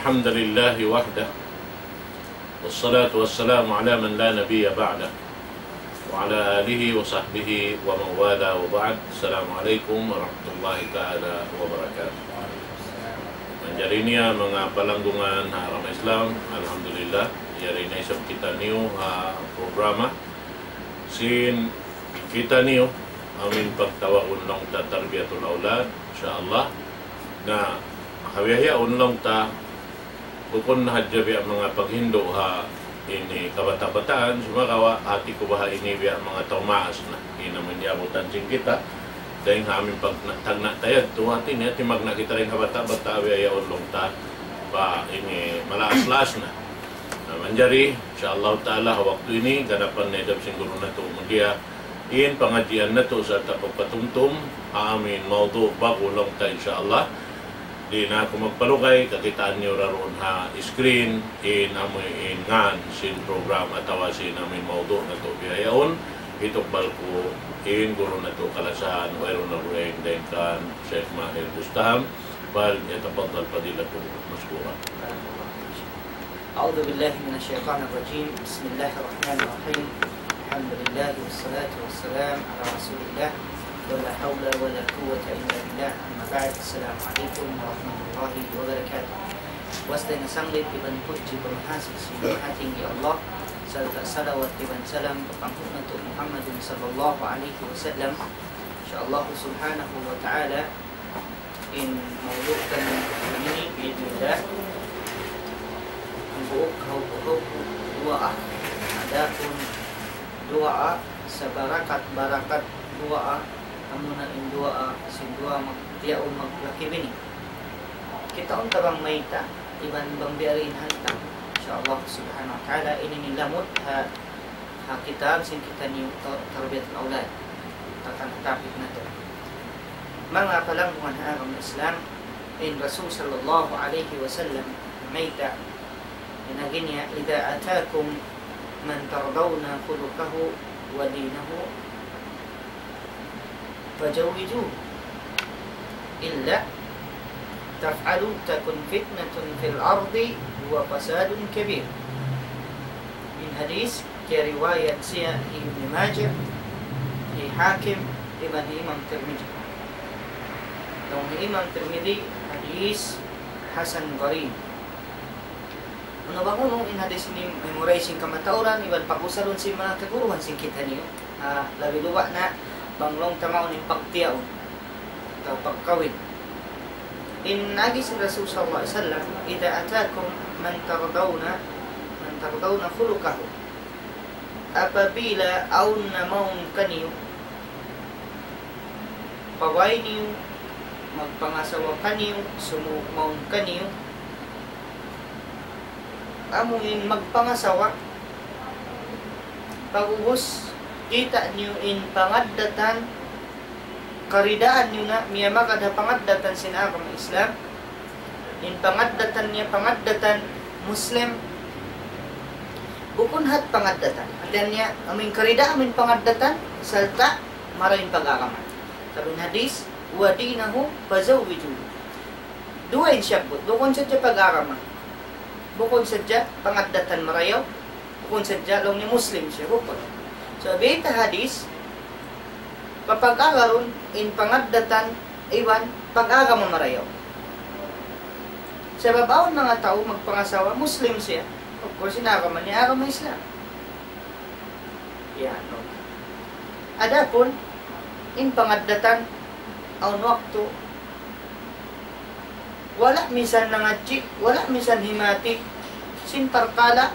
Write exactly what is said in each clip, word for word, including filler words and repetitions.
الحمد لله وحده، والصلاة والسلام على من لا نبي بعده، وعلى آله وصحبه ومن والاه، وبعد. السلام عليكم ورحمة الله تعالى وبركاته. Manjari niya manga palanggungan ha agama Islam, alhamdulillah, yari na isab kitaniyu ha programa sin kitaniyu, amu in pagtawagun laung ta Tarbiyatul Awlad, insya Allah. Na, ha bihaun laung ta, bukun na hadja biya' manga paghindu' ha ini kabata'-bataan, sumagawa' hati ku baha' ini biya' manga tau maas na. Ini amu in iyabutan sin kita, dayn ha amu in pagna-, tagna' ta yadtu, hati niya timagna' kita dayn ha bata'-bata', biya' yaun laung ta, pa ini malaas-laas na. Na, manjari, insya Allah ta'ala, ha waktu ini, ganapan na isab sin guru natu' mulia in pangadjian natu' sarta' pagpatumtum, amu in mawdu' ba'gu laung ta, insya Allah. Di' na aku magpalugay, kakitaan niyu ra duun ha screen, in amu in ngan sin program atawa sin amu in mawdu' natu' bihaun, hitukbal ku in guru natu' kalasahan, wayruun na dugaing dayn kan Sheikh Mahir Bustaham, فليتفضل فضيلته مشكورا. أعوذ بالله من الشيطان الرجيم. بسم الله الرحمن الرحيم. الحمد لله والصلاة والسلام على رسول الله ولا حول ولا قوة إلا بالله. أما بعد. السلام عليكم ورحمة الله وبركاته. Puas dayn ha sanglit iban pudji pamahasik sin Mahatinggi Allah, sarta' salawat iban salam pa panghu' natu' Muhammadun sallallahu alayhi wasallam. Insya Allah subhanahu wa ta'ala, in mawdu' ta ini, bi'idhnillah, hambuuk ha hukup duwaa. Adapun duwaa, sabarakat-barakat duwaa, amuna in duwaa sin duwa mag-, tiyaun maglaki-bini. Kitaun ta bang mayta', iban bang biya' diin hantang. Insya Allah subhanahu wa ta'ala, ini in lamud ha ha kitab sin kitaniyu ta-, Tarbiyatul Awlad. Takan ha topic natu'. Manga palanggungan ha agama Islam, in Rasul sallallahu alayhi wasallam mayta', in agi niya, إذا أتاكم من ترضون خلقه ودينه فزوجوه، إلا تفعلوا تكن فتنة في الأرض وفساد كبير. In hadith, kiyariwayat siya hi Ibn Majah, hi Hakim, iban hi Imam Tirmidhi. Laung hi Imam Tirmidhi, hadith hasan gharib. Unu bang unu in hadith ini memorize sin kamatauran, iban pag-usalun sin manga kaguruhan sin kitaniyu. Ah, labi luba' na bang laung ta mawn in pagtiyaun atawa pagkawin. In agi sin Rasul sallallahu alayhi wasallam, إذا أتاكم من ترضون، من ترضون خلقه. Apabila awn na mawn kaniyu, pabay niyu, magpangasawa kaniyu, sumūng mawn kaniyu, amu in magpangasawa, pag'ubus, kita' niyu in pangaddatan, karidaan niyu na miyamagad ha pangaddatan sin agama Islam, in pangaddatan niya pangaddatan Muslim, bukun hat pangaddatan. Hāti niya, amu in karidaan, amu in pangaddatan, sarta' marayaw in pag-agama. Sabab in hadith, ودينه فزوجوه. Duwa in siyabbut, bukun sadja pag-agama. Bukun sadja pangaddatan marayaw, bukun sadja laung niya Muslim siya, bukun. So, bayta' hadith, papag-agarun in pangaddatan iban pag-agama marayaw. Sabab awn manga tau magpangasawa, Muslim siya. Of course, in agama niya, agama Islam. Yan, no? Adapun, in pangaddatan, awn waktu, wala' minsan nangadji', wala' minsan himati, sin parkala',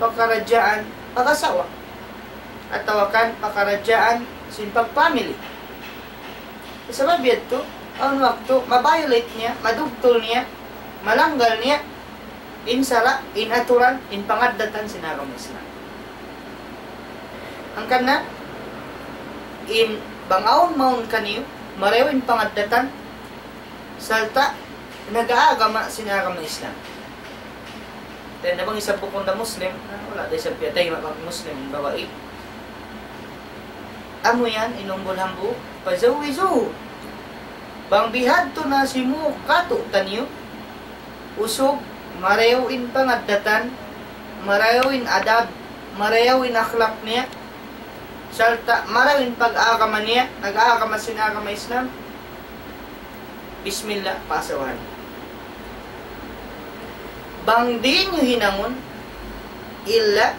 pakaradjaan, pag-asawa, atawa kan pakaradjaan, sin pagpamili. Sabab yadtu, awn waktu, ma-violate niya, madugtul niya, malanggal niya, in sara', in aturan, in pangaddatan sin agama Islam. Hangkan na, in bang awn mawn kaniyu, marayaw in pangaddatan, sarta' nag-aagama sin agama Islam. Dayn na bang isab bukun da Muslim, ah, wala' da isab piyatay ma bang Muslim, babai. Amu yan, in umbul hambuuk, فزوجوه. Bang bihadtu na simūng kātu'niyu, Usug, marayaw in pangaddatan, marayaw in adab, marayaw in akhlak niya, sarta' marayaw in pag-agama niya, nag-agama sin agama Islam. Bismillah, paasawahan. Bang di' niyu hinangun, illa,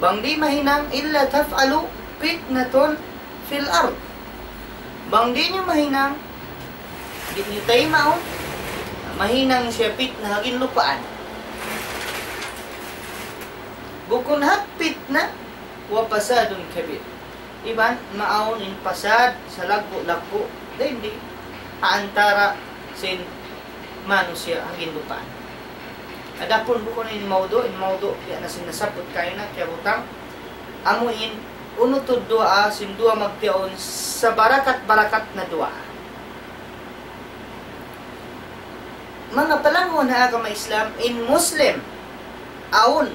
bang di' mahinang, illa taf'alu fitnatun fil ard. Bang di' niyu mahinang, di' niyu taymaun, mahinang siya pitna ha ginlupaan. Bukun hat pitna, wa fasadun kabir. Iban, maawn in pasad, salaggu'-laggu', dayn di, ha antara sin manusiya' ha ginlupaan. Adapun bukun in mawdu', in mawdu', ya na sin nasabbut kaina, kiyabutang, amu in unu tuud duwaa sin duwa magtiyaun sabarakat-barakat na duwaa. Manga palangguan ha agama Islam, in Muslim, awn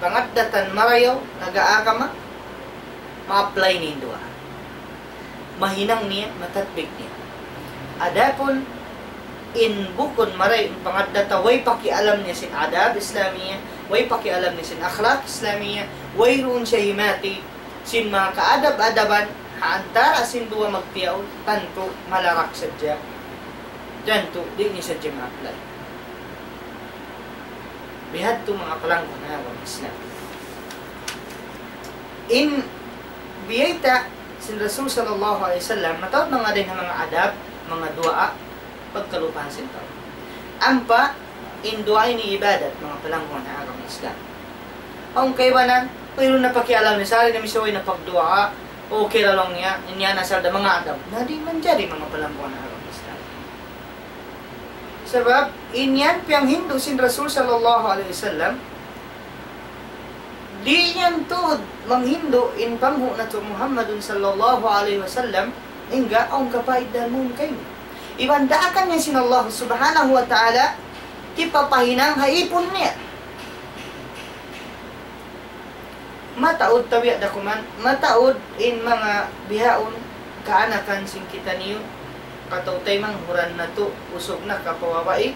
pangaddatan marayaw, nag-aagama, ma-apply niya in duwaa. Mahinang niya, matatbik niya. Adapun in bukun marayaw in pangaddatan, way pakialam niya sin adab Islamiya, way pakialam niya sin akhlak Islamiya, wayruun siya himati sin manga kaadab-adaban, ha antara sin duwa magtiyaun, tantu malarak sadja. Tantu, di' niya sadja ma-apply. Bihadtu manga palangguan ha agama Islam. In biyayta' sin Rasul sallallahu alayhi wasallam, mataud manga dayn ha manga adab, manga duwaa, pagkalupahan sin tau. Ampa, in duwaa ini ibadat, manga palangguan ha agama Islam. Awn kaibanan, wayruun na pakialam niya, sari na misaway na pagduwaa, okay ra laung niya, in yan asal da manga adab. Na di' manjari, manga palangguan ha agama Islam. Sabab, in yan piyanghindu' sin Rasul sallallahu alayhi wasallam, di' yan tuud manghindu' in panghu' natu' Muhammadun sallallahu alayhi wasallam, hangkan awn kapaid dayn duun kaymu. Iban daakan niya sin Allah subhanahu wa ta'ala, hipapahinang ha ipun niya. Mataud tabiya' da kuman, mataud in manga bihaun kaanakan sin kitaniyu, kataw-taymanghuran natu', usug na kapawawa'i.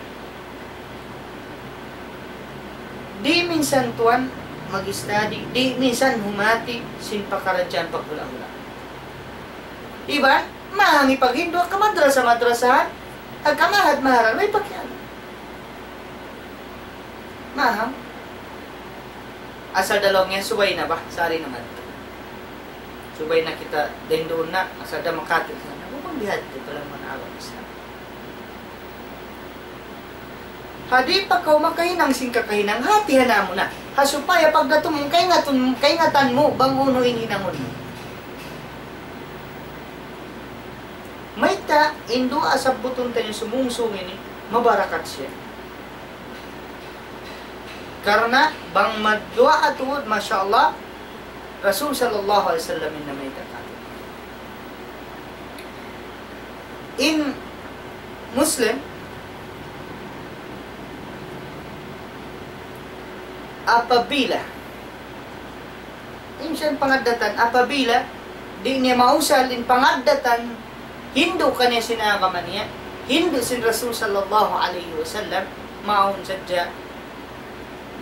Di' minsan tuwan mag-study, di' minsan humati sin pakaradjaan paghula'-hula'. Iban, mahang hipaghindu' ha madrasa-madrasahan, ha kamahad-maharan, way pakialam. Mahang. Asal da laung niya, subay na ba? Sari na madtu. Subay na kita dayn duun na, asal da makatid na. Bukun bihadtu, palangguan ha agama Islam. Ha di' pa kaw makahinang sin kakahinang, hātihan mu na. Ha supaya pagdatung mu, kaingatan, kaingatan mu, bang unu in hinangun mu. Mayta', in duwaa sabbutun taniyu sumūng-sūng ini, mabarakat siya. Karna' bang magduwaa tuud, masha Allah, Rasul sallallahu alayhi wasallam in namayta' kātu'. In Muslim, apabila in siya pangaddatan, apabila di' niya mausal in pangaddatan, hindu' kaniya sin agama niya, hindu' sin Rasul sallallahu alayhi wasallam, maawn sadja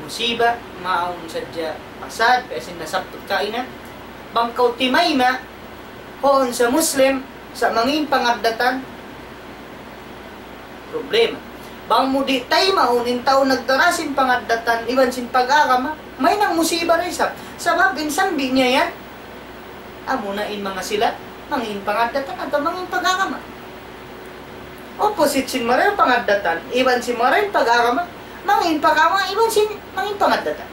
musiba, maawn sadja pasad, biya' sin nasabbut kaina. Bang kaw timayma', huun sa Muslim, sa' mangī' in pangaddatan, problema. Bang mu di' taymaun in tau nagdara sin pangaddatan iban sin pag-agama, mahinang musiba da isab. Sabab in sambi niya yan, amuna in manga sila, mangī' in pangaddatan atawa mangī' in pag-agama. Opposite sin marayaw pangaddatan, iban sin marayaw pag-agama, mangī' in pag-agama, iban sin mangī' in pangaddatan.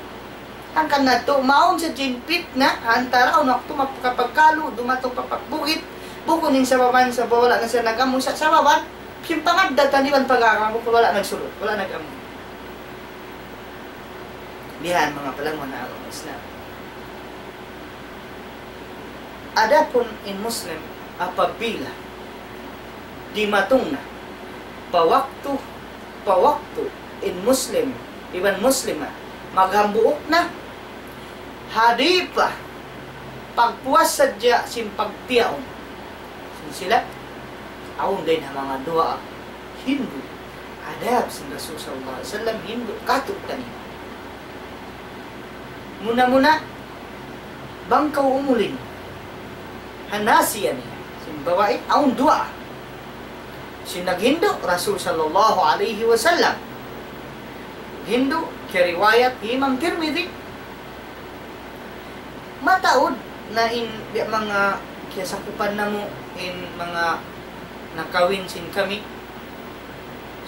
Hangkan natu', maawn sadja in pitna, ha antara awn waktu mapakapagkalu, dumatung pa pagbugit, bukun in sababan, sabab wala' na siya nag-amu, sa-, sababan, sin pangaddatan iban pag-agama, bukun wala' nagsulud, wala' nag-amu. Bihan manga palangguan ha agama Islam. Adapun in Muslim, apabila dimatung na pa waktu, pa waktu in Muslim iban Muslima maghambuuk na, ha di' pa pagpuas sadja sin pagtiyaun sin sila, awn dayn ha manga duwaa hindu', ha Adab sin Rasul sallallahu alayhi wasallam hindu' kātu'niyu. Muna-muna, bang kaw umulin ha nasi niya, sin babai, awn duwaa. Sin naghindu', Rasul sallallahu alayhi wasallam. Hindu', kiyariwayat hi Imam Tirmidhi. Mataud na in biya' manga kiyasakupan namu' in manga nakawin sin kami.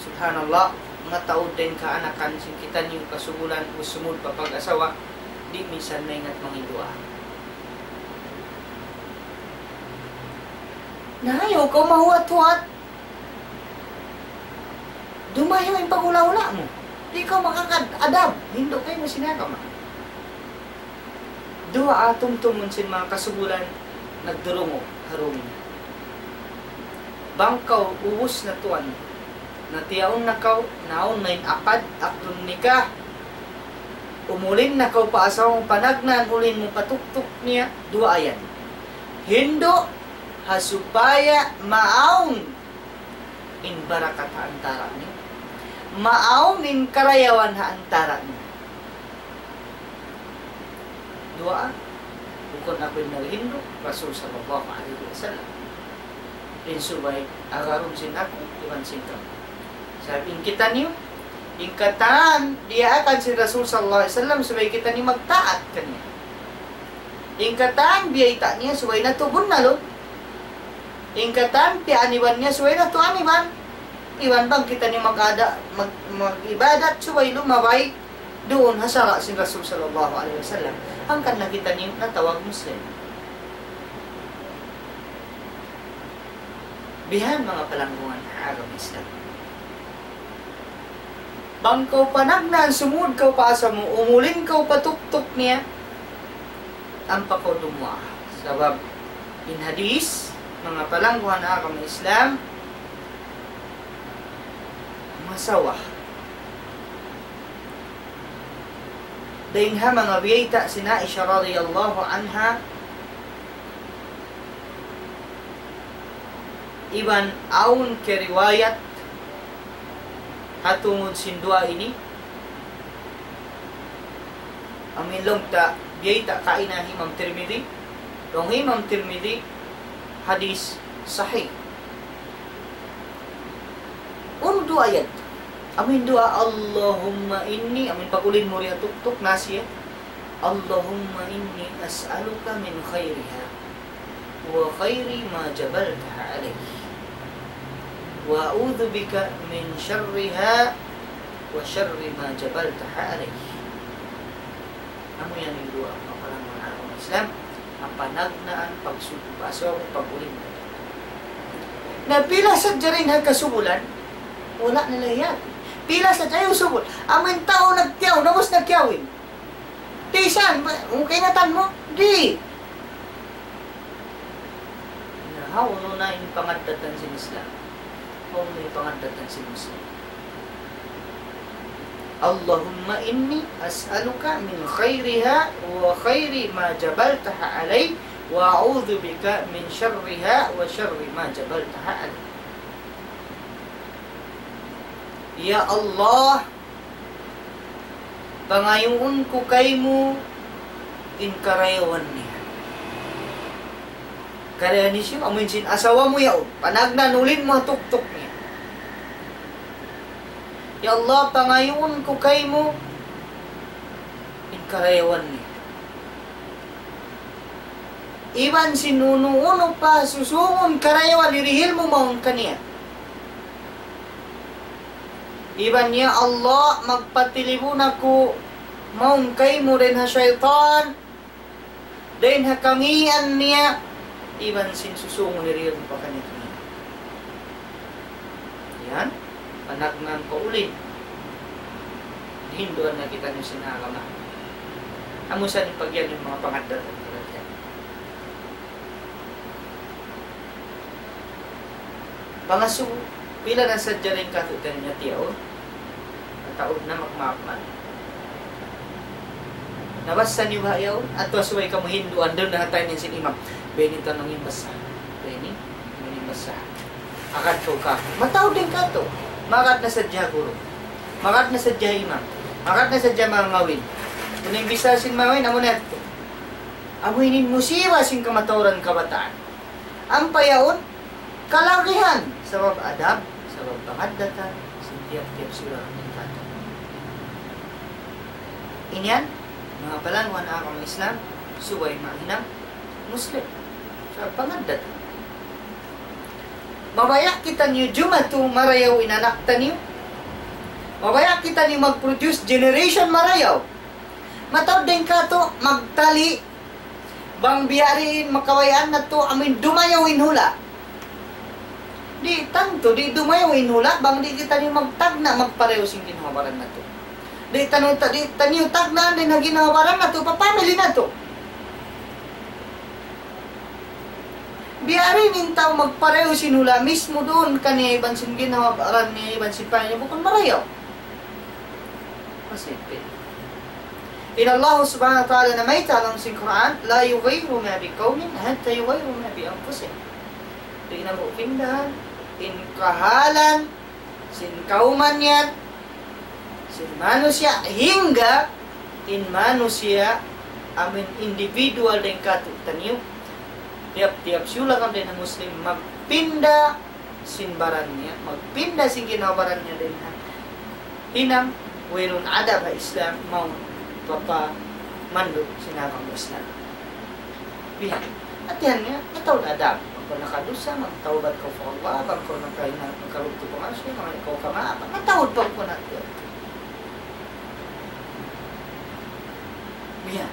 Subhanallah, mataud da in kaanakan sin kitaniyu kasubulan, ubus sumud pa pag-asawa, di' minsan maingat mangayu' duwaa. Na ayaw kaw mahuwat-huwat. Dumayaw in paghula'-hula' mu. Di' kaw makakadab. Hindu' kaymu sin agama. Duwaa tumtumun sin manga kasubulan nagdurungu' ha dunya. Bang kaw ubus na tuwan, natiyaun na kaw, naawn na in akad, akdun nikah, umulin na kaw pa asawa mu, panagnaan ulin mu pa tuktuk niya, duwaa yan. Hindu' ha supaya maawn in barakat ha antara' niyu. Maawn in karayawan ha antara' niyu. Duwaa, bukun aku in naghindu', Rasul sallallahu alayhi wasallam. In subay agarun sin aku iban sin kamu. Sabab in kitaniyu, in katan diyaakan sin Rasul sallallahu alayhi wasallam subay kitaniyu magtaat kaniya. In katan biyayta' niya subay natu' bunnalun. In katan piyaaniban niya subay natu' aniban. Iban bang kitaniyu mag-ada-, mag-, mag-ibadat subay lumabay duun ha sara' sin Rasul sallallahu alayhi wasallam. Hangkan na kitaniyu natawag Muslim. Bihan manga palanggungan ha agama Islam. Bang kaw panagnaan sumud kaw pa asawa mu, umulin kaw pa tuktuk niya, ampa kaw dumuwaa. Sabab in hadith, manga palanggungan ha agama Islam, masawa. Dayn ha manga biyayta' sin Aisha radiyallahu anha, iban awn kiyariwayat ha tungud sin duwaa ini, amu in laung ta biyayta' kaina hi Imam Tirmidhi, laung hi Imam Tirmidhi, hadith sahih. Unu duwaa yan? Amu in duwaa, اللهم إني, amu in pag-ulin mu di ha tuktuk, nasi. اللهم إني أسألك من خيرها وخير ما جبلتها عليه وأعوذ بك من شرها وشر ما جبلتها عليه. Amu yan in duwaa, manga palanggungan ha agama Islam, ha panagnaan, pagsud-, pag-asawa, pag-ulin. Na pila sadja dayn ha kasubulan, wala' nila yan. Pila sadja, ayaw subul. Amu in tau nagtiyaw, na ubus nagkiyawin. Di' san, ba, kung kaingatan mu, di'. Na, hawnu na in pangaddatan sin Islam? Hawnu na in pangaddatan sin Muslim? اللهم إني أسألك من خيرها وخير ما جبلتها عليه وأعوذ بك من شرها وشر ما جبلتها عليه. Ya Allah, pangayuun ku kaymu in karayawan niya. Karayawan niya siya, amu in sin asawa mu yaun, panagnaan ulin mu ha tuktuk niya. Ya Allah, pangayuun ku kaymu in karayawan niya. Iban sin unu-unu pa susungun karayawan hirihil mu mawn kaniya. Iban ya Allah, magpatilibun aku mawn kaymu dayn ha saytan, dayn ha kangīan niya, iban sin susungun hirihil mu pa kaniya. Yan, panagnaan pa ulin. Hinduan na kitaniyu sin agama. Amu sa in pag'iyan in manga pangaddatan nila diyan. Pangasubu, pila na sadja dayn kātu'niyu tiyaun? Mataud na, magmaap man. Nabassa niyu ba yaun? Atawa subay kamu hinduan duun na ha taym sin imam. Bini tanong in bassa. Bini, bini bassa. Agad kaw ka. Mataud dayn kātu'. Magad na sadja guru. Magad na sadja imam. Magad na sadja manga ngawin. Unu in bichara sin manga ngawin, amu na yadtu. Amu ini in musiba sin kamatauran kabataan. Ampa yaun, kalagihan. Sabab adab, sabab pangaddatan, sin tiyap-tiyap sila in katu'. Ini yan, manga palangguan agama Islam, subay mahinang Muslim. Sabab pangaddatan. Mabaya' kitaniyu jumatu marayaw in anak taniyu. Mabaya' kitaniyu mag-produce generation marayaw. Mataud dayn katu' magtali, bang biya' diin makabayaan natu' amuin dumayaw in hula'. Di' tantu, di' dumayaw in hula', bang di' kitaniyu magtagna' magparayaw sin ginhawa-baran natu'. Di' tanu-, di' taniyu tagnaan dayn ha ginhawa-baran natu', pa family natu'. Biya' diin in tau magparayaw sin hula' mismu duun kaniya iban sin ginhawa-baran niya iban sin pamilya niya bukun marayaw. Masi pin. In Allah subhanahu wa ta'ala namayta' ha lawm sin Qur'an, لا يغير ما بقوم حتى يغيروا ما بأنفسهم. Di' na mu pindahan in kahalan sin kawman yan, sin manusiya', hangga in manusiya', amuin individual dayn katu' taniyu, tiyap-tiyap siyulakan dayn ha Muslim, magpinda sin baran niya, magpinda sin ginhawa-baran niya dayn ha hinang wayruun adab ha Islam, mawn papamandu' sin agama Islam. Bihan. Hatihan niya, mataud adab. Bang kaw nakadusa, magtawbat kaw pa Allah, bang kaw nakahinang, nakarutu pa masi, manga ikaw kama, mataud pa kaw na. Bihan.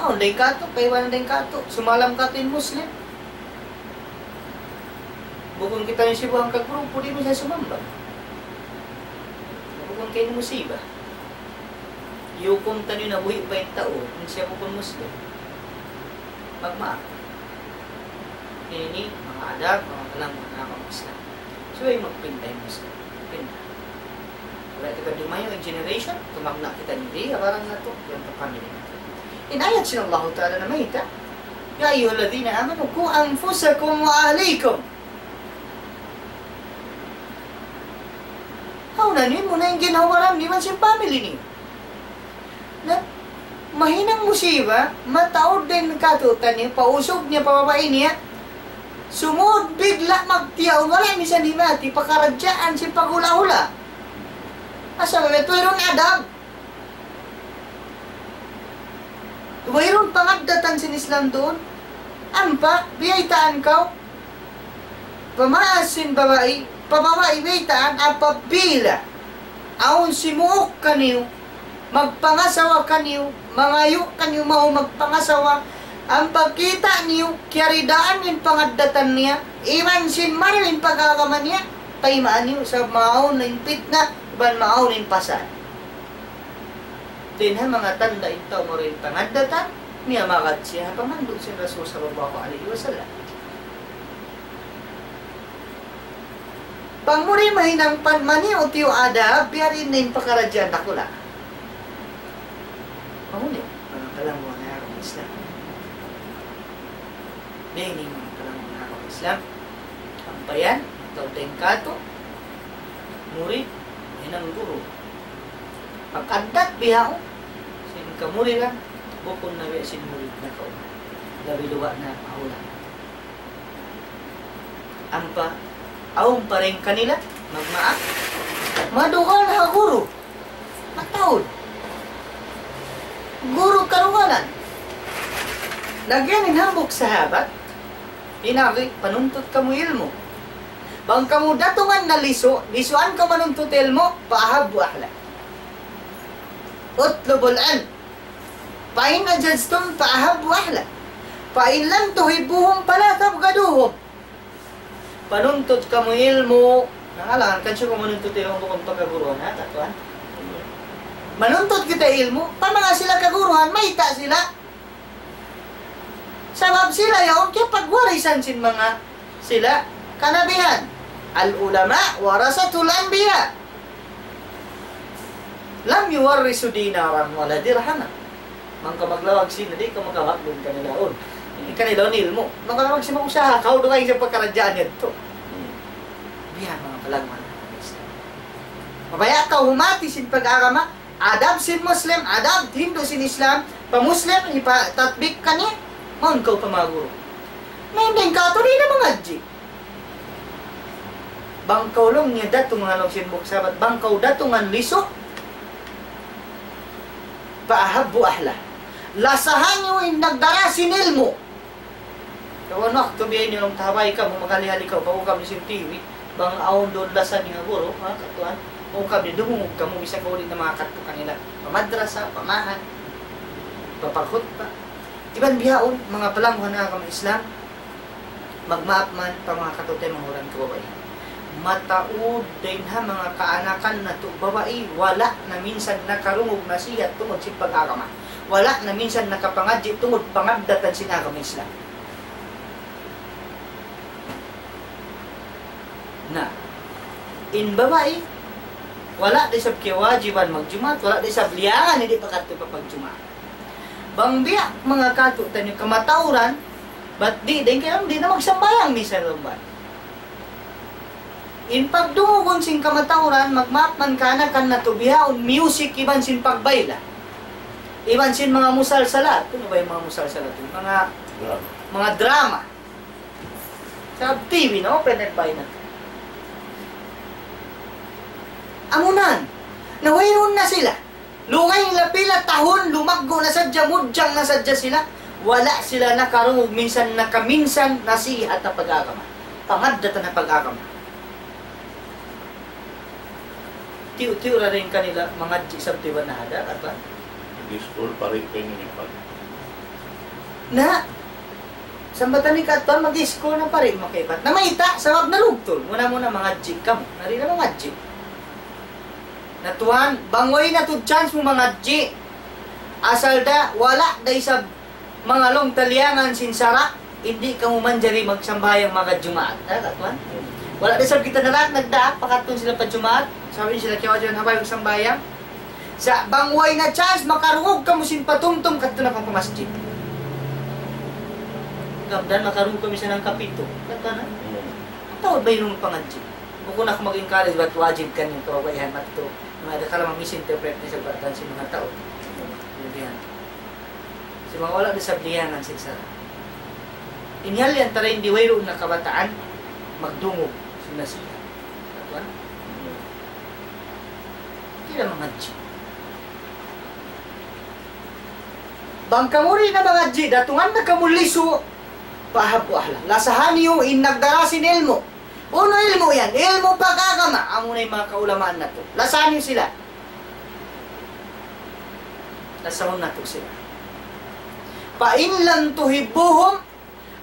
Awn dayn katu', kaibanan dayn katu', sumalam katu' in Muslim. Bukun kitaniyu sibuhan ka grupo, di' minsan sumambag. Bukun kay musiba. Iyukum taniyu na buhi' pa in tau, in siya bukun Muslim. Magmaap. Ini manga adab, manga kalam, manga agama Islam. Subay magpinda in Muslim. Pinda. Wala' kita dumayaw in generation, tumagna' kita diri, ha baran natu', yan pa family natu'. In ayat sin Allah Ta'ala namayta', يا أيها الذين آمنوا قوا أنفسكم وأهليكم. Hawnan niyu muna in ginhawa-baran niyu iban sin family niyu. Na, mahinang musiba, mataud dayn katu' taniyu, pa usug niya, pa babai niya, sumud bigla' magtiyaun, wala' misan himati, pakaradjaan sin paghula'-hula'. Asal wala' tuud adab. Wayruun pangaddatan sin Islam duun. Ampa, biyaytaan kaw, pamaas sin babai, pa babai biyaytaan, apabila awn simuuk kaniyu, magpangasawa kaniyu, mangayu' kaniyu mawn magpangasawa, ampa kita' niyu, kiyaridaan in pangaddatan niya, iban sin marayaw in pag-agama niya, taymaan niyu, sabab maawn in pitna, iban maawn in pasal. Dayn ha manga tanda' in tau marayaw in pangaddatan, miyamagad siya ha pamandu' sin Rasul sallallahu alayhi wasallam. Bang mu di' mahinang pan maniyu-tiyu adab, biya' diin na in pakaradjaan dakula'. Mahuli, manga kalam, manga agama Islam. Biya' ini, manga kalam, manga agama Islam. Ampa yan, mataud dayn katu', murid, mahinang guru. Pag-addat bihaun, sin kamuridan, bukun na biya' sin murid nakauna. Labi duwa na maula. Ampa, awn pa dayn kanila, magmaap. Madugal ha guru. Mataud. Guru karungalan. Lagihan in hambuuk sahabat, in agi, panuntut kamu ilmu'. Bang kamu datungan na lisu', lisuan kamu manuntut ilmu', فأحبوا أهله. اطلبوا العلم. فإن عجزتم فأحبوا أهله. فإن لم تحبوهم فلا تبغضوهم. Panuntut kamu ilmu'. Nangalangan kan siya manuntut ilmu' bukun pagkaguruhan, ha, katuan? Manuntut kita ilmu', pa manga sila kaguruhan, mayta' sila. Sabab sila yaun, kiyapagwarisan sin manga sila kanabihan. العلماء ورثة الأنبياء. لم يورثوا دينارا ولا درهما. Bang kaw maglawag sila, di' kaw makabakbun kanila yaun. Kanila yaun ilmu'. Bang kaw magsima usaha, kaw dugaing sa pakaradjaan yadtu. Biya' manga palangguan. Mabaya' kaw humati sin pag-agama, adab sin Muslim, adab hindu' sin Islam, pa Muslim, hipatatbik kaniya, mawn kaw pa manga guru. Na in dayn katu' di' na mangadji'. Bang kaw laung niya datungan laung sin Buk Sabat, bang kaw datungan lisu', فأحب أهله. Lasahan niyu in nagdara sin ilmu'. Kawan waktu biya' ini laung ta ha bay kamu, maghali-hali kaw, ba'gu kamu sin T V, bang awn duun lasa niya guru, ha, katuan, ba'gu kamu, dumungug kamu, bisan kaw di' na makakadtu kanila. Pa madrasa, pa mahan, pa pagkhutba. Iban bihaun, manga palangguhan ha agama Islam, magmaap man pa manga kataw-taymanghuran kababaihan. Mataud dayn ha manga kaanakan natu' babai, wala' na minsan nakarungug nasihat tungud sin pag-agama. Wala' na minsan nakapangadji' tungud pangaddatan sin agama Islam. Na, in babai, wala' da isab kiyawajiban magjumaat, wala' da isab liyangan, di' pa kadtu pa pagjumaat. Bang biya' manga katu'taniyu kamatauran, bat di', dayn kay di' na magsambahayang misan laung ba. In pagdungugun sin kamatauran, magmaap man kaanakan natu' bihaun, music iban sin pagbayla. Iban sin manga musalsalat. Unu ba in manga musalsalat? Manga, manga drama. Sa' T V na, open air bay na. Amunan, na wayruun na sila. Lugay nila pila tahun, lumaggu' na sadja, mudjang na sadja sila. Wala' sila nakarungug, minsan nakaminsan, nasihat ha pag-agama. Pangaddatan ha pag-agama. Tiyu'-tiyu' ra dayn kanila, mangadji' sabti ba na hada, kata? Nag-school pa rin kayo niya pag- Na, sambatan ni katuan, mag-school na pa rin, makaipat. Na mayta', sabab nalugtul. Muna-muna, mangadji' kamu. Nari na mangadji'. Na tuwan, bang way na tuud chance mu mangadji'. Asal da, wala' da isab manga laung ta liyangan sin sara', di' kamu manjari magsambahayang manga Jumaat. Ha, katuan? Wala' da isab kita nalag nagdaak, pakadtun sila pa Jumaat, sabab sila kiyawajiban ha bay magsambahayang. Sa' bang way na chance, makarungug kamu sin patumtum, kadtu na kamu pa masjid. Gam dan makarungug kamu sa nangkapitu. Katuan na? Hmm. Atawa bay nung pangadji'. Bukun aku mag-encourage, bat wajib kaniyu kababaihan madtu. Manga da kala ma-misinterpret niya sa' batan sin manga tau. Yan. Sa' manga wala' da isab liyangan sin sara'. In hal yan, tara in di' wayruun na kabataan, magdungug sin nasihat. Katuan? Di' na mangadji'. Bang kamu di' na mangadji', datungan na kamu lisu', فأحب أهله. Lasahan niyu in nagdara sin ilmu'. Unu ilmu' yan? Ilmu' pag-agama. Amu na in manga kaulamaan natu'. Lasahan niyu sila. Lasahun natu' sila. فإن لم تحبوهم,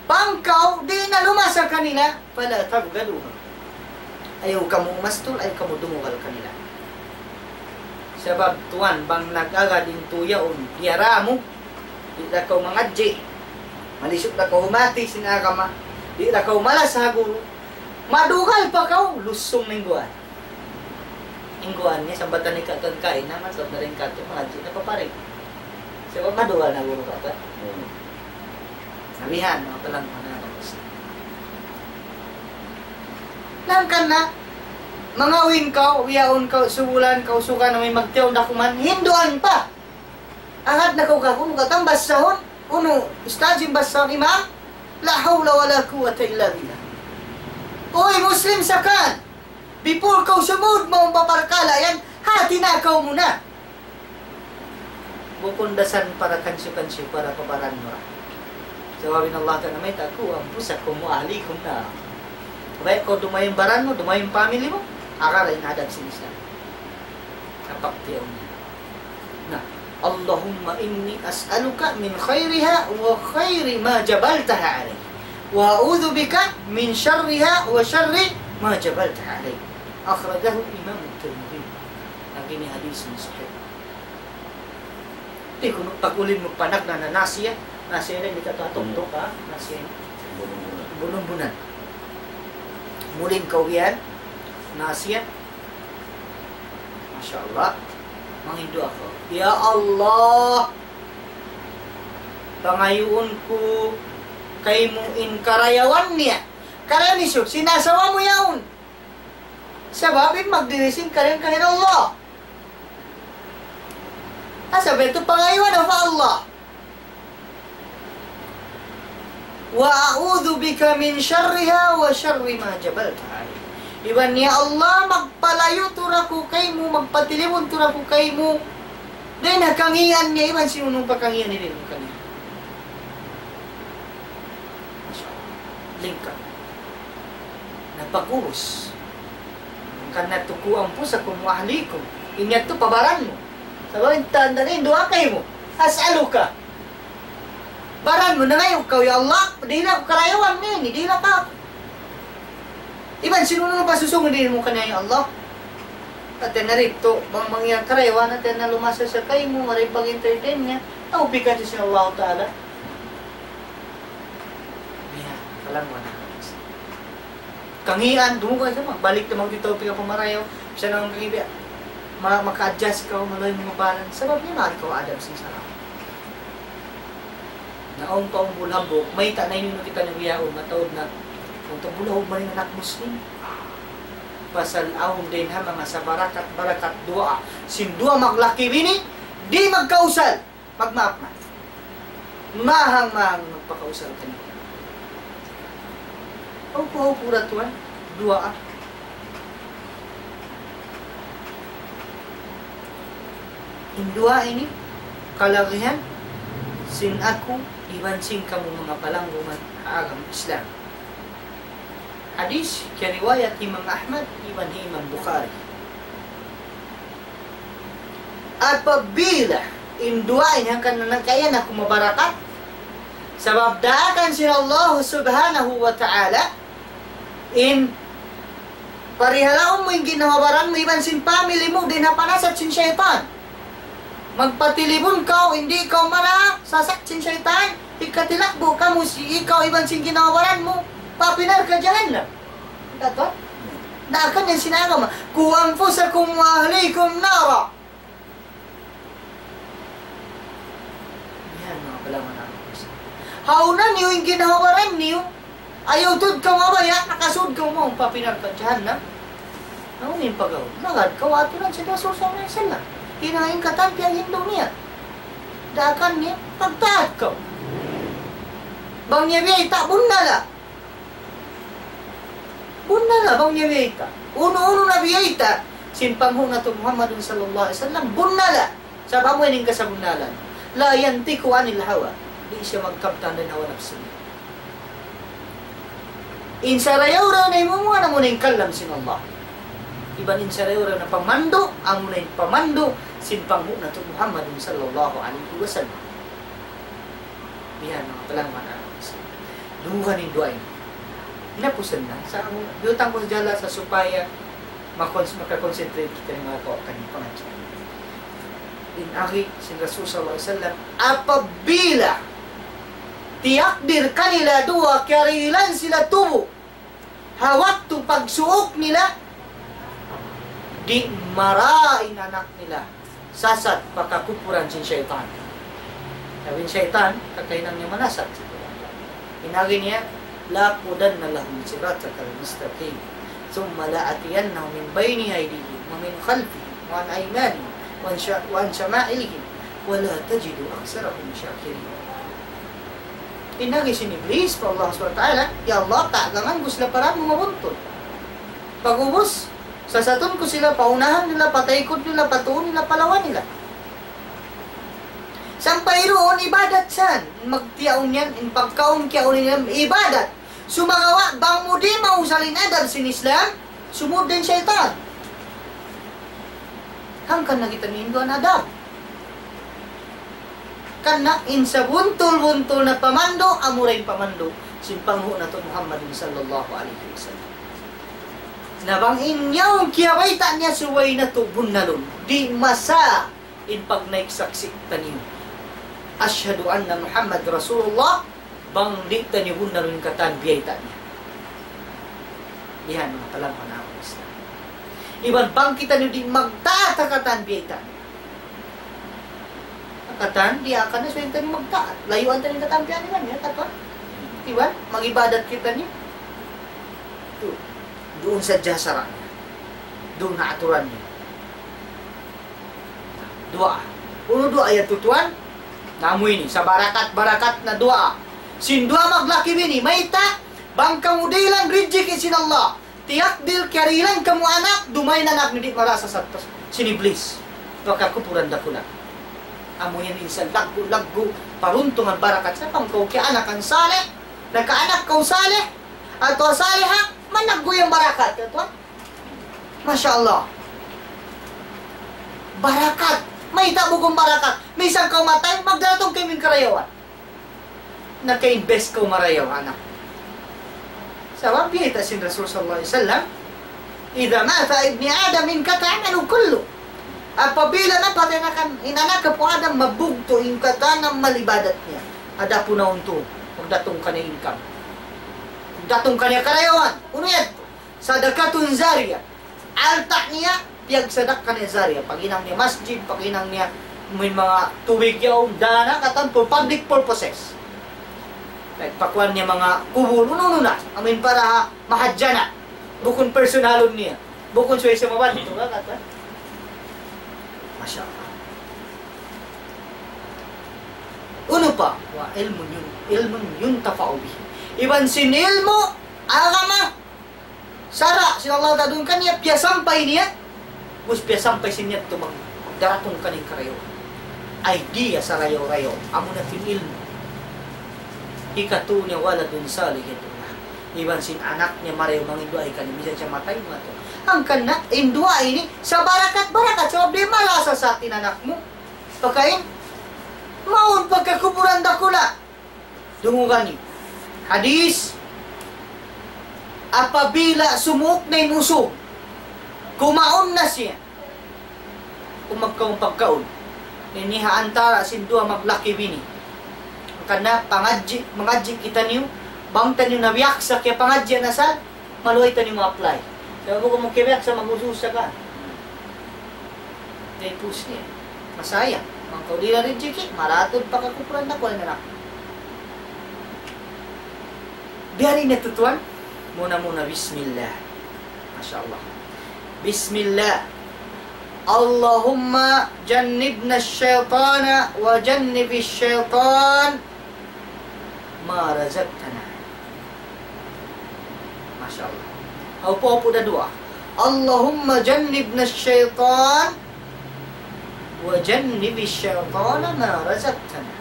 bang kaw di' na lumasa kanila, فلا تبغضوهم. Ayaw kamu umastul, ayaw kamu dumugal kanila. Sabab tuwan, bang nag-agad in tuyaun, diyara mu, di' da kaw mangadji', malisu' da kaw humati sin agama, di' da kaw malas ha guru, madugal pa kaw, lusung na in guwa'. In guwa' niya, sambatan ni katuan kain na, matud na rin katu', mangadji' na pa pa rin. Sabab madugal na guru katuan. Hmm. Sabihan, manga palangguhan ha agama Islam. Hangkan na, mangawin kaw, bihaun kaw, subulan kaw, suga na may magtiyaun da kuman, hinduan pa. Angad na kaw kaku', unu katan basahun, unu, ustadz in basahun, imam, لا حول ولا قوة إلا بالله. Uy, Muslim sakan, before kaw sumud mawn pa parkala' yan, hati na kaw muna. Bukun da san para kansiyu-kansiyu, para pa baran mu ra. Sabab in Allah Ta'ala mayta', قوا أنفسكم وأهليكم نارا. Baya' kaw dumayaw in baran mu, dumayaw in family mu, agarun in adab sin Islam. Apak tiyaun niya. Na, اللهم إني أسألك من خيرها وخير ما جبلتها عليه، وأعوذ بك من شرها وشر ما جبلتها عليه. أخرجه الإمام الترمذي. Laung niya hadith sahih. Di' kunu' pag-ulin mu panagna' na nasiya, nasiya na di' katu' atuk-tuk, ha? Nasiya. Bunun-bunan. Mulin kaw yan, nasiya. Masha Allah. Manghindu' aku. Ya Allah, pangayuun ku kaymu in karayawan niya. Karayawan niya, sin asawa mu yaun. Sabab in magdiri sin karayawan kaina Allah. Asa ba itu pangayuan pa Allah? وأعوذ بك من شرها وشر ما جبلت عليه. Iban ya Allah, magpalayu' tuud aku kaymu, magpatilibun tuud aku kaymu. Dayn ha kangīan niya, iban sin unu pa kangīan niya kaniya. Masha Allah. Lingkat. Na pag'ubus. Hangkan na tu, قوا أنفسكم وأهليكم. In yadtu pa baran mu. Sabab in tanda' niya in duwaa kaymu. أسألك. Baran mu, nangayu' kaw, ya Allah, dihil aku karayawan niya ini, dihil aku. Iban sin unu pa susūngun dihil mu kaniya, ya Allah. Hāti niya didtu, bang manjari karayawan, hāti niya lumasa siya kaymu, mari pag-entertain niya, tawpikan siya sin Allah Ta'ala. Biya', kalang wala'. Kangīan, duun ka sa, magbalik na magditaw, pika pamarayaw, bisan na kangīan, ma-, maka-adjust kaw, maluhay mu mabalan. Sabab niya, mahal kaw adab sin sara'. Na awn pa awn bulahan buhuk, mayta' na in unu kita na bihaun, mataud na. Awn pa bulahan buhuk, mari na anak Muslim. Pasal awn dayn ha manga sabarakat-barakat duwaa. Sin duwa maglaki-bini, di' magkausal. Magmaap na. Mahang-mahang magpakausal kaniya. Upu-upu ra tuwan, duwaa. In duwaa ini, kalagihan, sin aku, iban sin kamu manga palanggungan ha agama Islam. Hadith, kiyariwayat Imam Ahmad, iban hi Imam Bukhari. Apabila in duwaa ini hangkan na kaiyan aku mabarakat, sabab daakan sin Allah Subhanahu wa Ta'ala, in parihalaun mu in ginhawa-baran mu iban sin family mu dayn ha panasat sin saytan. Magpatilibun kaw, di' kaw marasasak sin saytan, hikatilakbu' kamu sin ikaw iban sin ginhawa-baran mu, pa api narka' jahannam. Katu'? Daakan yan sin agama. قوا أنفسكم وأهليكم نارا. Yan, manga palanggungan ku. Hawna niyu in ginhawa-baran niyu. Ayaw tuud kaw mabaya', nakasud kaw mawn pa api narka' jahannam. Unu in pag'ubus? Magad kaw aturan sin Rasul sallallahu alayhi wasallam. Hinang in katan piyaghindu' niya. Daakan niya, pagtaat kaw. Bang niya biyayta', bunnala. Bunnala bang niya biyayta'. Unu-unu na biyayta' sin panghu' natu' Muhammadun sallallahu alayhi wasallam, bunnala. Sabab amu ini in kasabunnalan. لا ينطق عن الهوى. Di' siya magkabtangan dayn ha hawa napsu niya. In sarayaw-rayaw na imumuwan, amuna in kalam sin Allah. Iban in sarayaw-rayaw na pamandu', amuna in pamandu' sin panghu' natu' Muhammadun sallallahu alayhi wasallam. Biya' na, manga palanggungan ku. Duwa in duwaa ini. Hinapusan na. Sa' amu, biyutang ku sadja sa supaya makons-, maka-concentrate kita ini manga kawaan pangadji'. In agi sin Rasul sallallahu alayhi wasallam, apabila tiyakdir kanila duwa, kiyarihilan sila tubu', ha waktu pagsuuk nila, di' mara in anak nila sasat pa kakupuran sin saytan. Sabab in saytan, kakahinang niya manasat. In agi niya, لأقعدن لهم صراطك المستقيم ثم لآتينهم من بين أيديهم ومن خلفهم وعن أيمانهم وعن شا-، وعن شمائلهم ولا تجد أكثرهم شاكرين. In agi sin Iblis pa Allah subhanahu wa ta'ala, "Ya Allah, tagangan ku sila pa baran mu mabuntul. Pag'ubus, sasatun ku sila pa unahan nila, pa taykud nila, pa tuu nila, pa lawa nila." Sampay duun ibadat sa yan, magtiyaun yan, in pagkaun kiyaun nila ibadat. Sumagawa', bang mu di' mausal in adab sin Islam, sumud in saytan. Hangkan na kita minduan adab. Karna' in sabuntul-buntul na pamandu', amura in pamandu' sin panghu' natu' Muhammadin sallallahu alayhi wasallam. Na bang in yaun kiyabayta' niya subay natu' bunnalun, di' masa in pagnaik saksi' taniyu. Ashhadu anna Muhammad Rasulullah, bang di' taniyu bunnalun katan biyayta' niya. Bihan manga palanggungan ku Islam. Iban bang kitaniyu di' magtaat ha katan biyayta' niya. Ha katan, di' akan na subay taniyu magtaat. Layuan taniyu katan biyayta' niya, katan. Iban, mag-ibadat kitaniyu. Tu, duun sadja sara' niya. Duun ha aturan niya. Duwaa. Unu duwaa yadtu tuwan? Na amu ini, sabarakat-barakat na duwaa. Sin duwa maglaki bini, mayta', bang kamu dihilan rijiki' sin Allah. Tiyakdir kiyarihilan kamu anak, duma'in anak niyu di' marasa sa' sin Iblis. Pagkakupuran dakula'. Amu yan in sa laggu'-laggu' paruntungan barakat. Sa' bang kaw kiyanakan salih, nakaanak kaw salih, atawa saliha, managgu' yan barakat. Katuan? Masha Allah. Barakat. Mayta' bukun barakat? Misan kaw matay, magdaratung kaymu in karayawan. Naka-invest kaw marayaw, anak. Sabab biyayta' sin Rasul sallallahu alayhi wasallam, إذا مات ابن آدم انقطع عمله كله. Apabila napatay na kan, in anak apu' Adam, mabugtu' in katan amal ibadat niya. Adapun awn tuud, magdatung kaniya income. Magdatung kaniya karayawan. Unu yan? Sadaqatun jariyah. Alta' niya, piyagsadakka niya jariyah. Paghinang niya masjid, paghinang niya amuin manga tubig yaun, dana, katan for public purposes. Like, pakuan niya manga kubul, unu-unu na. Amuin para ha mahadjana. Bukun personalun niya. Bukun subay siya mabantu, ka, katan. Masha Allah. Unu pa? وعلم ين-, علم ينتفع به. Iban sin ilmu', agama, sara' sin Allah Ta'ala duun kaniya, piyasampay niya, ubus piyasampay sin niya tuud mag-, magdaratung kaniya karayaw. Idea sarayaw-rayaw, amu na in ilmu'. Hikatu niya ولد صالح يدعو له. Iban sin anak niya marayaw manginduwaa kaniya, misan siya matay, matu. Hangkan na, in duwaa ini, sabarakat-barakat, sabab di' malasa sa' in anak mu. Pakain, mawn pagkakupuran dakula'. Dungugan niyu. Hadis, apabila sumuuk na in usug, kumaun na siya. Kung magkaun pagkaun. Ini ha antara sin duwa maglaki bini. Hangkan na pangadji', mangadji' kitaniyu, bang taniyu nabiyaksa kiyapangadji' na sa, maluhay taniyu ma-apply. Sabab bukun mu kibiyaksa mag-usus ka. Kay pus niya. Masaya. Bang kaw dihilan rijiki', maratud pagkakupuran na kuwan na. Biya' diin yadtu tuwan? Muna-muna, bismillah. Masha Allah. Bismillah. اللهم جنبنا الشيطان وجنب الشيطان ما رزقتنا. Masha Allah. Aw po, aw po da duwaa. اللهم جنبنا الشيطان وجنب الشيطان ما رزقتنا.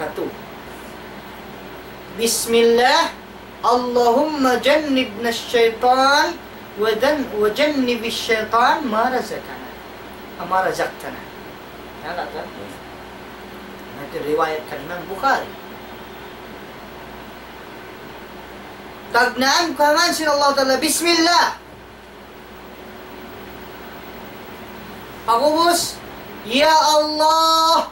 Katu. بسم الله. اللهم جنبنا الشيطان وذن-، وجنب الشيطان ما رزقنا. ما رزقتنا. Hangkan na? Hati riwayat kan Imam Bukhari. Tagnaan ku ha ngan sin Allah Ta'ala, bismillah. Pag'ubus, ya Allah,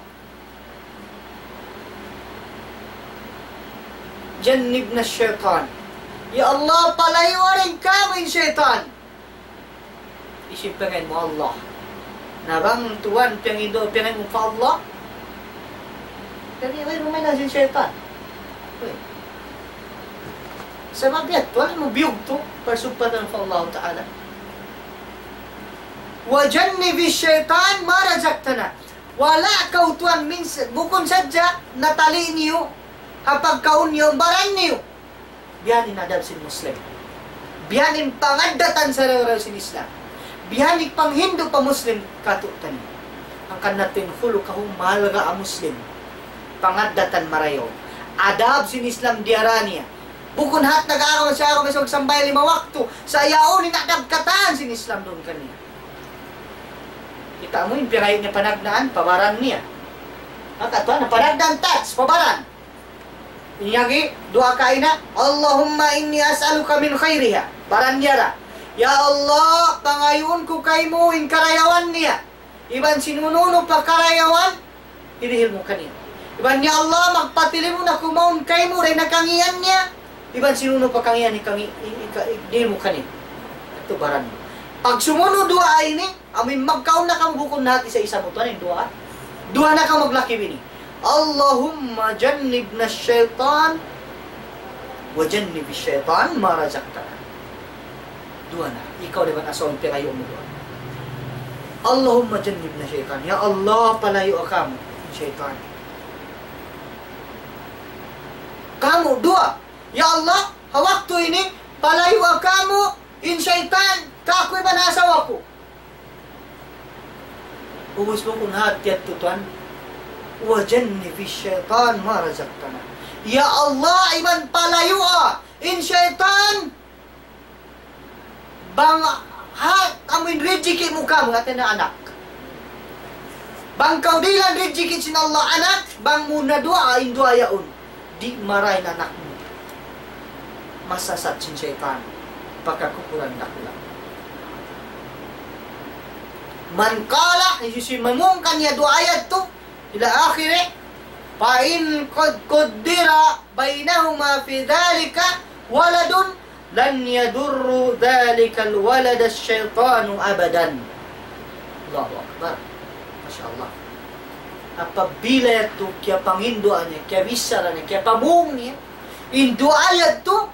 جنبنا الشيطان. Ya Allah, palayuan kamu in saytan. Hisiyu in piyangayu mu? Allah. Na bang tuwan piyangayu, piyangayu mu pa Allah? Jadi, way rumain na sin saytan. Way. Sabab yadtu, way mu biyugtu', parsugpatan pa Allah Ta'ala. وجنب الشيطان ما رزقتنا. Wala' kaw tuwan mins-, bukun sadja natali' niyu, ha pagkaun niyu, baran niyu. Biya' ini in adab sin Muslim. Biya' ini in pangaddatan sarayaw-rayaw sin Islam. Biya' ini in panghindu' pa Muslim katu'taniyu. Hangkan na in khuluq kahu mahalga' ha Muslim. Pangaddatan marayaw. Adab sin Islam diyara niya. Bukun hat nag-agama siya, agama siya magsambahayang lima waktu. Sa' yaun in adab katan sin Islam duun kaniya. Kita' mu in piyangayu niya panagnaan, pa baran niya. Hangkan na panagnaan, touch, pa baran. Ini lagi', duwaa kaina, اللهم إني أسألك من خيرها. Baran niya ra. Ya Allah, pangayuun ku kaymu in karayawan niya. Iban sin unu-unu pa karayawan, hirihil mu kaniya. Iban ya Allah, magpatilimun aku mawn kaymu, dayn ha kangīan niya. Iban sin unu-unu pa kangīan, ikangi-, i-, ika-, i-, dihil mu kaniya. Yadtu baran mu. Pagsumunud duwaa ini, amuin magkaun na kamu bukun na hat isa-isa mu tuwan in duwaa. Duwaa na kamu maglaki bini. اللهم جنبنا الشيطان وجنب الشيطان ما رزقتنا. Duwaa na. Ikaw da iban asawa mu, piyarayu' mu duwaa. اللهم جنبنا الشيطان. Ya Allah, palayua kamu in saytan. Kamu duwaa. Ya Allah, ha waktu ini, palayua kamu in saytan, kāku' iban asawa ku. Ubus bukun hāti yadtu tuwan. وجنب الشيطان ما رزقتنا. Ya Allah, iban palayua in saytan bang ha, amuin rijiki' mu kāmu', hāti niya anak. Bang kaw dihilan rijiki' sin Allah anak, bang mu naduwaa in duwaa yaun, di' marayaw in anak mu. Masasat sin saytan, pagkakupuran dakula'. من قال, hisiyu-siyu in mamung kaniya duwaa yadtu, إلى آخره. فإن قد قدر بينهما في ذلك ولد لن يضر ذلك الولد الشيطان أبدا. Allahu Akbar. Masha Allah. Apabila yadtu kiyapanginduwaa niya, kiyabichara niya, kiyapamung niya, in duwaa yadtu,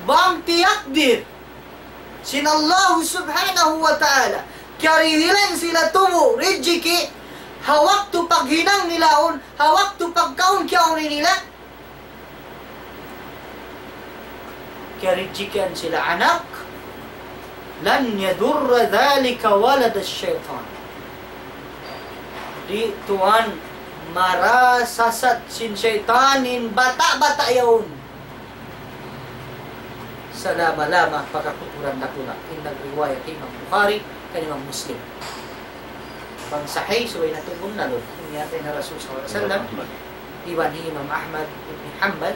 bang tiyakdir sin Allah subhanahu wa ta'ala, kiyarihilan sila tubu' rijiki', ha waktu paghinang nila yaun, ha waktu pagkaun kiyaun nila, kiyarijikian sila anak, لن يضر ذلك ولد الشيطان. Di' tuwan marasasat sin saytan in bata'-bata' yaun salama-lama pagkakupuran dakula'. In nagriwayat Imam Bukhari, kan Imam Muslim. Bang sahih, subay natu' bunnalun. Ini hāti niya Rasul sallallahu alayhi wasallam, iban hi Imam Ahmad ibn Hanbal,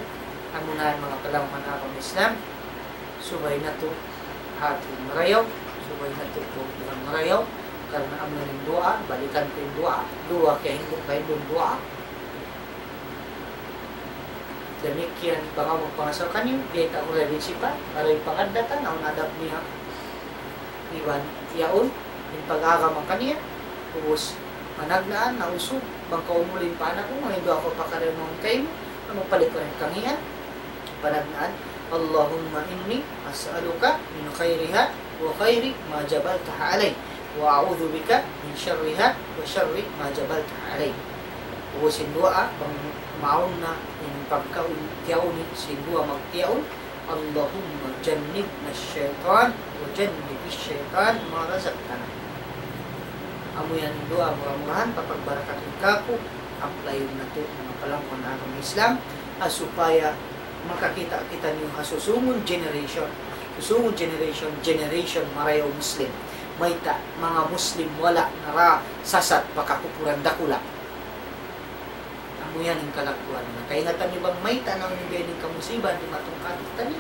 amuna in manga palangga' ha agama Islam, subay natu' hāti marayaw, subay natu' bunnalun marayaw, karna' amu in duwaa, balikan ku in duwaa, duwaa kahindu', kahindu' duwaa. Damikkiyan bang awn magpangasawa kaniyu, biyayta' ku labi sipa, awn pangaddatan, awn adab niya. Iban yaun, in pag-agama kaniya, ubus, panagnaan, na usug, bang kaw umulin pa anak mu, mangayu' duwaa kaw pa karimaun kaymu, amu palit pa rin kaniya, panagnaan, اللهم إني أسألك من خيرها وخير ما جبلتها عليه، وأعوذ بك من شرها وشر ما جبلتها عليه. Ubus in duwaa, bang mawn na in pagkaun, tiyaun, sin duwaa magtiyaun, اللهم جنبنا الشيطان وجنب الشيطان ما رزقتنا. Amu yan in duwaa, mura-murahan, papagbarakatun kāku', apply natu', manga palangga' ha agama Islam, ha supaya makakita' kitaniyu ha susungun generation, susungun generation, generation marayaw Muslim. Mayta', manga Muslim wala' narasasat pagkakupuran dakula'. Amu yan in kalakuan. Kaingatan niyu bang mayta' na in biya' ini kamusibahan dimatung kātu'niyu.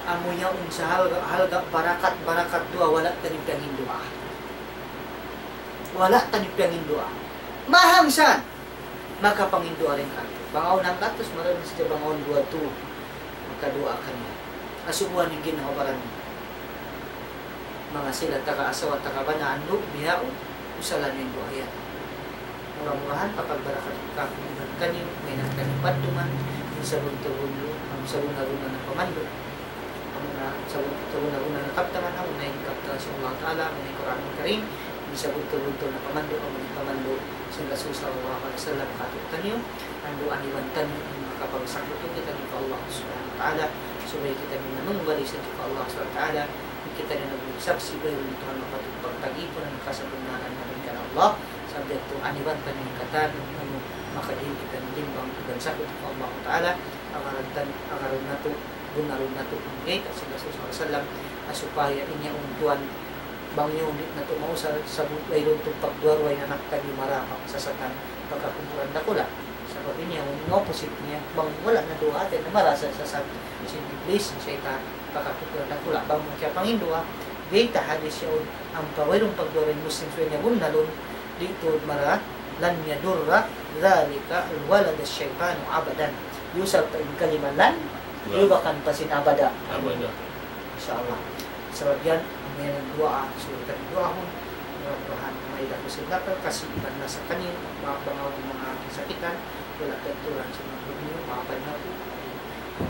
Amu yan in sahalga', halga' barakat, barakat duwaa, wala' taniyu piyanginduwaa. Wala' taniyu piyanginduwaa. Mahang san, makapanginduwaa dayn kātu'. Bang awn hanggatus, marayaw na sadja bang awn duwa tu, makaduwaa kaniya. Asubuhan in ginhawa-baran niyu. Manga sila taga asawa, taga bana, andu', bihaun, usalan in duwaa yan. Mura-murahan, papagbarakatun kāku' iban kaniyu, mahinang kaniyu patungan, in sabuntul-buntul, in sabuntul-buntul na pamandu'. Amuna, sabun-, sabuntul-buntul na kabtangan, amuna in kabtangan sin Allah Ta'ala, amuna in Qur'anul Karim, in sabuntul-buntul na pamandu', amuna in pamandu' sin Rasul sallallahu alayhi wasallam kātu'niyu, anduan iban taniyu, in makapagsakutu kitaniyu pa Allah Subhanahu wa Ta'ala, subay kitaniyu manunggal sadja pa Allah Subhanahu wa Ta'ala, kitaniyu nagsaksi' wayruun Tuhan mapatut pagtagipunan kasabunnalan malaingkan Allah, sabab yadtu aniban taniyu katan, amu makadihil kitaniyu limbang iban sakutu pa Allah Ta'ala, agarun tan-, agarun natu', bunnalun natu', in kiyayta' sin Rasul sallallahu alayhi wasallam, ha supaya in yaun tuwan, bang yaun di' natu' mausal, sabab wayruun tuud pagduwa-ruwa in anak taniyu marayaw sasatan, pagkakupuran dakula'. Sabab in yaun, in opposite niya, bang wala' naduwaa, hāti niya marasasat sin Iblis, sin saytan, pagkakupuran dakula', bang mu kiyapanginduwaa, bayta' hadis yaun, ampa wayruun pagduwa-ruwa in Muslim, subay niya bunnalun, di' tuud mara, لن يضر ذلك الولد الشيطان أبدا. Iyusal pa in kalima lan, iyubakan pa sin abada. Abada. Insya Allah. Sabab yan, amu yan in duwaa, surutan duwaahun. Mura-murahan, mayta' ku sin lapal, kasi iban lasa kaniyu, ma-, bang awn manga kasakitan, wala' katuran sin manga problema, maapun na aku.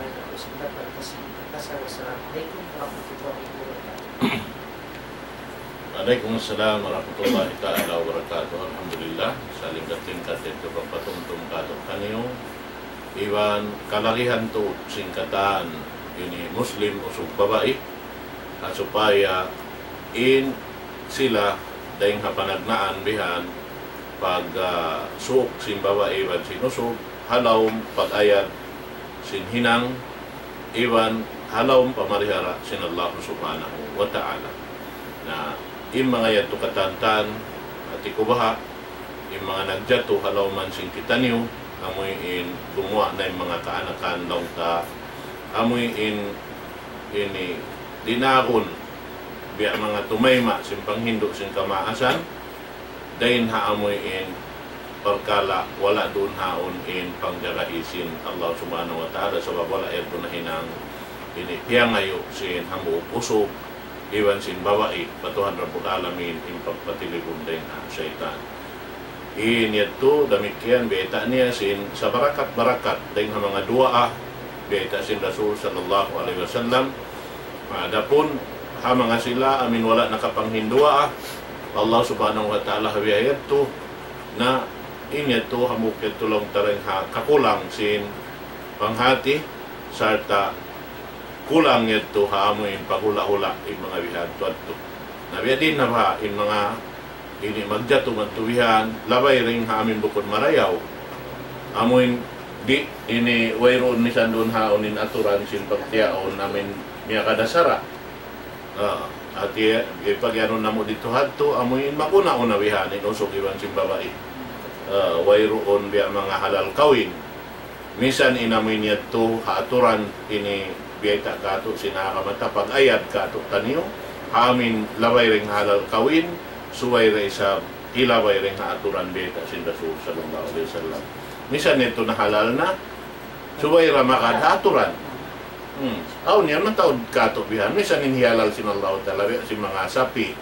Mayta' Wassalamualaikum warahmatullahi wabarakatuh. Waalaikumsalam warahmatullahi ta'ala wabarakatuh. Alhamdulillah, salingkat-lingkat in pagpatumtum kātu'niyu. Iban kalagihan tuud sin katan ini Muslim usug babai, ha supaya in sila dayng ha panagnaan bihan pag, ah, suuk sin babai iban sin usug, ha lawm pag-ayad sin hinang, iban ha lawm pamarihara sin Allah Subhanahu wa Ta'ala. Na, in manga yadtu katantan, hati ku baha', in manga nagjatu ha lawman sin kitaniyu, amuin gumuwa' na in manga kaanakan laung ta, amuin ini dinagun, biya' manga tumayma' sin panghindu' sin kamaasan, dayn ha amuin parkala' wala' duun haun in pangjagai sin Allah Subhanahu wa Ta'ala, sabab wala' yadtu nahinang ini piyangayu' sin hambuuk usug, iban sin babai, pa Tuhan Rabbul Alamin, in pagpatilibun dayn ha saytan. In yadtu damikkiyan biyayta' niya sin sabarakat-barakat dayn ha manga duwaa, biyayta' sin Rasul sallallahu alayhi wasallam. Adapun ha manga sila amuin wala' nakapanghinduwaa, Allah Subhanahu wa Ta'ala ha biya' yadtu, na in yadtu hambuuk yadtu laung ta dayn ha kakulang sin panghati, sarta' kulang yadtu ha amuin paghula'-hula' in manga bihan tuwadtu. Na biya' diin na ba in manga ini magjatu madtu bihan, labay dayn ha amuin bukun marayaw. Amuin di' ini wayruun misan duun haun in aturan sin pagtiyaun amuin miyakadasara. Ah, hati, eh, pag-anu namu' didtu hadtu, amuin mag-una-una bihan in usug iban sin babai. Ah, wayruun biya' manga halal kawin. Misan in amuin yadtu ha aturan ini biyayta' kātu' sin agama ta, pag-ayad kātu'niyu, ha amuin labay dayn ha halal kawin, subay da isab hilabay dayn ha aturan biyayta' sin Rasul sallallahu alayhi wasallam. Misan yadtu nahalal na, subay da magad ha aturan. Hmm. Awn yan mataud kātu' bihan, misan in hiyalal sin Allah Ta'ala, biya' sin manga sapi',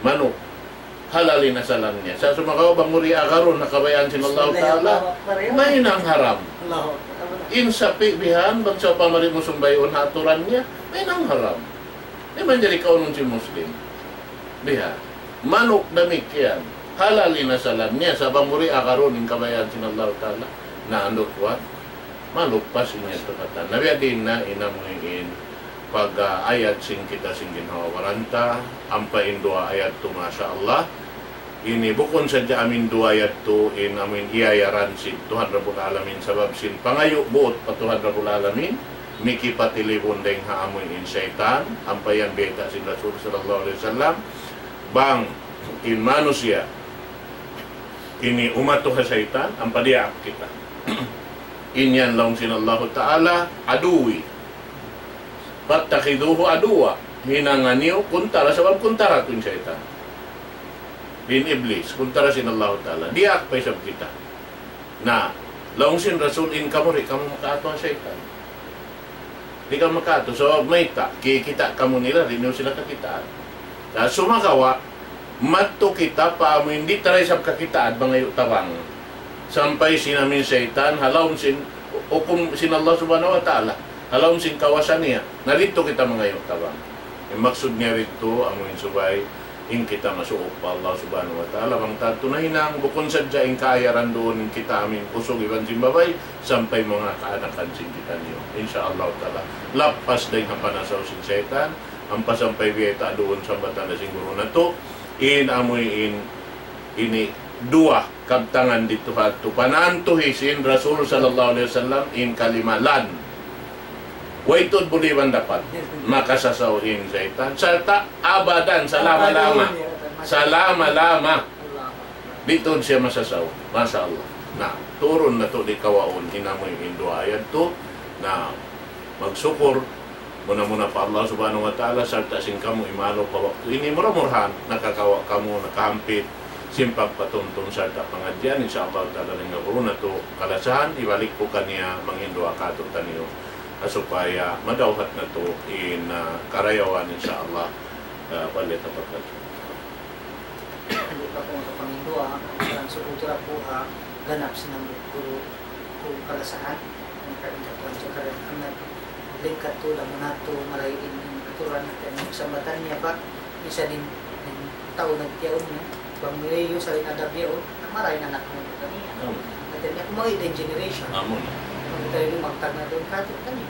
manuk, halal in asalan niya. Sa' sumagawa' bang mu di' agarun ha kabayaan sin Allah Ta'ala, mahinang haram. Allahu Akbar. In sapi' bihan, bang sawpama di' mu sumbay'un ha aturan niya, mahinang haram. Di' manjari kaunun sin Muslim. Bihan. Manuk damikkiyan. Halal in asalan niya, sa' bang mu di' agarun in kabayaan sin Allah Ta'ala, na andu' kuwan, maluppas in yadtu katan. Na biya' diin na in amuin pag-ayad sin kita sin ginhawa-baran ta, ampa in duwaa yadtu, masha Allah. Ini bukun sadja amuin duwaa yadtu in amuin iyayaran sin Tuhan Rabbul Alamin, sabab sin pangayu' buut pa Tuhan Rabbul Alamin, mikipatilibun dayn ha amuin saytan, ampa yan biyayta' sin Rasul sallallahu alayhi wasallam, bang in manusiya' ini umatu ha saytan, ampa diyaak kita. In yan laung sin Allahu Ta'ala, aduwi. فاتخذوه عدوا. Hinanga niyu kuntara, sabab kuntara ku in saytan. In Iblis, kuntara sin Allahu Ta'ala. Diyaak pa isab kita. Na, laung sin Rasul, in kamu di' kamu makaatu ha saytan. Di' kamu makaatu, sabab mayta', kikita' kamu nila, di' niyu sila kakitaan. Sa' sumagawa', madtu kita pa amuin di' ta da isab kakitaan, mangayu' tabang. Sampay sin amuin saytan, ha lawm sin hukum sin Allah Subhanahu wa Ta'ala, ha lawm sin kawasa niya, na didtu kita mangayu' tabang. In maksud niya didtu, amuin subay, in kita masuuk pa Allah Subhanahu wa Ta'ala, bang tantu nahinang, bukun sadja in kaayaran duun in kita amuin usug iban sin babai, sampay manga kaanakan sin kitaniyu. Insya Allah Ta'ala, lappas dayn ha panasaw sin saytan, ampa sampay biyayta' duun sambatan da sin guru natu', in amuin ini duwa kabtangan didtu hadtu, panantuhi sin Rasul sallallahu alayhi wasallam in kalima lan. Way tuud buli iban dapat makasasaw in saytan. Sarta' abadan, salama-lama. Salama-lama. Di' tuud siya masasaw. Masha Allah. Na, turun natu' di' kawaun in amuin duwaa yadtu. Na, magsukul muna-muna pa Allah Subhanahu wa Ta'ala, sarta' sin kamu imalu pa waktu ini, mura-murahan nakakawa' kamu, nakahampit sin pagpatumtum sarta' pangadjian. Insya Allah Ta'ala, in guru natu' kalasahan, hibalik ku kaniya mangin duwaa kātu'niyu, ha supaya madawhat natu' in, ah, karayawan, insya Allah. Ah, فليتفضل. Di' pa ku makapanginduwaa, ang sukutura ku ha ganap sin hambuuk guru ku kalasahan, ang kabintahan sa karayawan. Lingkat tuud, lamun natu' marayaw in, in aturan natu' in sambatan niya pa, minsan in, in tau nagtiyaun niya, bang niya yung sa' in adab niya, oh, na marayaw na anak mu kaniya. Amu. Natu' niya, kung mga in generation. Amu na. Kung tayo yung magtag na doon, katu' kaniya.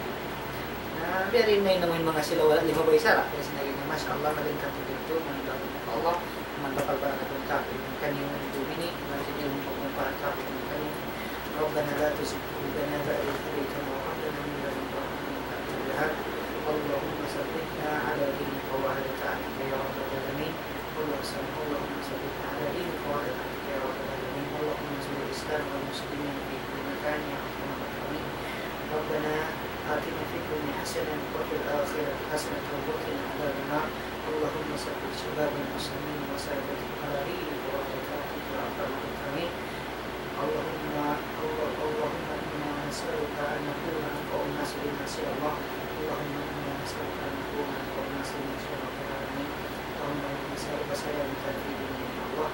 Na, biya' rin na yun naman mga sila, wala' lima ba isa ra. Kasi naging, masha Allah, malingkat tuud ito, manibak Allah. Manga kapal para kadun ka, kaniya yung dumini, manga sila yung pagkumpara ka, kaniya. ربنا لا تزغ قلوبنا بعد إذ هديتنا وهب لنا من لدنك رحمة إنك أنت الوهاب. اللهم ثبتنا على دينك وعلى طاعتك يا رب العالمين. اللهم صل، اللهم ثبتنا على دينك وعلى طاعتك يا رب العالمين. اللهم انصر الإسلام والمسلمين في كل مكان يا أرحم الراحمين. ربنا آتنا في الدنيا حسنة وفي الآخرة حسنة وقنا عذاب النار. اللهم ثبت شباب المسلمين وسادتهم على دينك وعلى طاعتك يا أرحم الراحمين. اللهم، اللهم إنا نسألك أن نكون أنفع الناس للناس يا الله. اللهم إنا نسألك أن نكون أنفع الناس للناس يا رب العالمين. اللهم إنا نسألك سلامة في ديننا يا الله.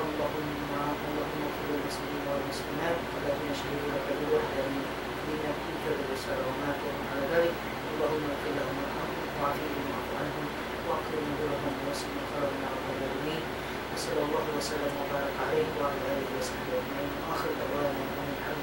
اللهم، اللهم اغفر للمسلمين والمسلمات الذين شهدوا لك بالوحدانية، بنبيك بالرسالة وماتوا على ذلك. اللهم اغفر لهم وارحمهم وعافهم واعف عنهم وأكرم نزلهم ووسع مدخلهم يا رب العالمين. وصلى الله وسلم وبارك عليه وعلى آله وصحبه أجمعين. وآخر دعوانا أن الحمد